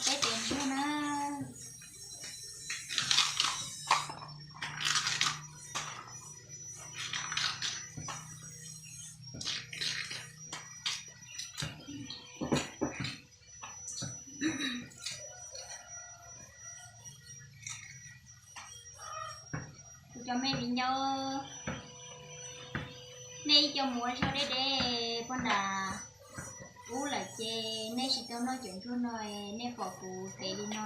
Peb tes ntsuag na. Kuv cov me viv ncaus, nej ib co mus ua zog deb deb puag nram ub lawm ces nej tsis tau noj cov ntsuag no, nej pom kuv tev li no,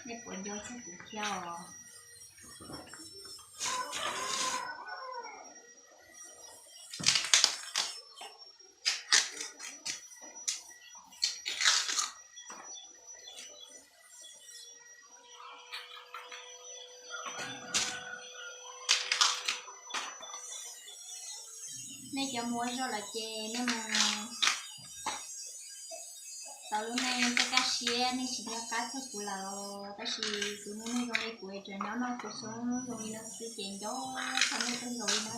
nej puas nco txog kuv thiab os? Nej cov mus ua zog lawm ces nej mus tau lub neej kaj kaj siab, nej tsis nco qab txog kuv lawm. Tab sis kuv niaj hnub zoo li kuv tseem nyob noj kuv xyoob zoo li no xwb ces nco txog nej kawg nkaus li na.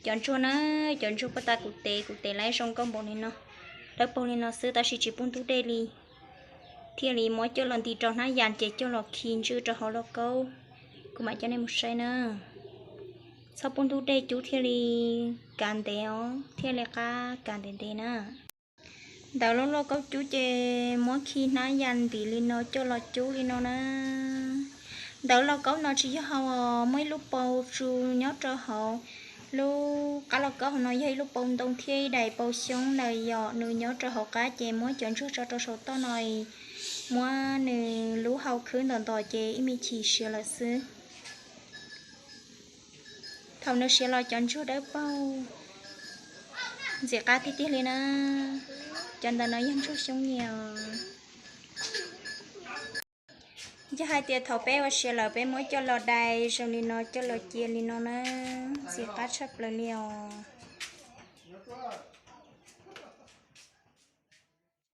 Cov ntsuag na, cov ntsuag puag ta kuv tev, kuv tev lawv zoo nkauj npaum li no, dawb paug li no xwb tab sis tsis pub ntub dej li, thiaj li muab coj los nti rau hnab yas ces coj los khi ntswj rau hauv lauj kaub. Kuv mam coj nej mus saib na. Txhob pub ntub dej cub thiaj li kav ntev os, thiaj li qab kav ntev ntev na. Ntawv lauj kaub cub ces muab khi hnab yas ntim li no coj los cub li no na. Ntawv lauj kaub no tsis yog hau, muaj ib lub paus tsu nyob rau hauv. Lub qab lauj kaub hauv no yog ib lub paus ntoo thiab ib daim paus xyoob ntawd yom, nws nyob rau hauv qab ces muab cov ntsuag tso rau saum toj no, muab nws lub hau khwb ntos ntos ces ib me chim siav lawm xwb. Thaum nws siav los cov ntsuag dawb paug ntxim qab tiag tiag li na. Cov ntawm no yog ntsuag xyoob nyias. Yog hais tias thaum peb ua siav lawm peb muab coj los dai zoo li no coj los cia li no na, ntxim qab tshaj plaws li os.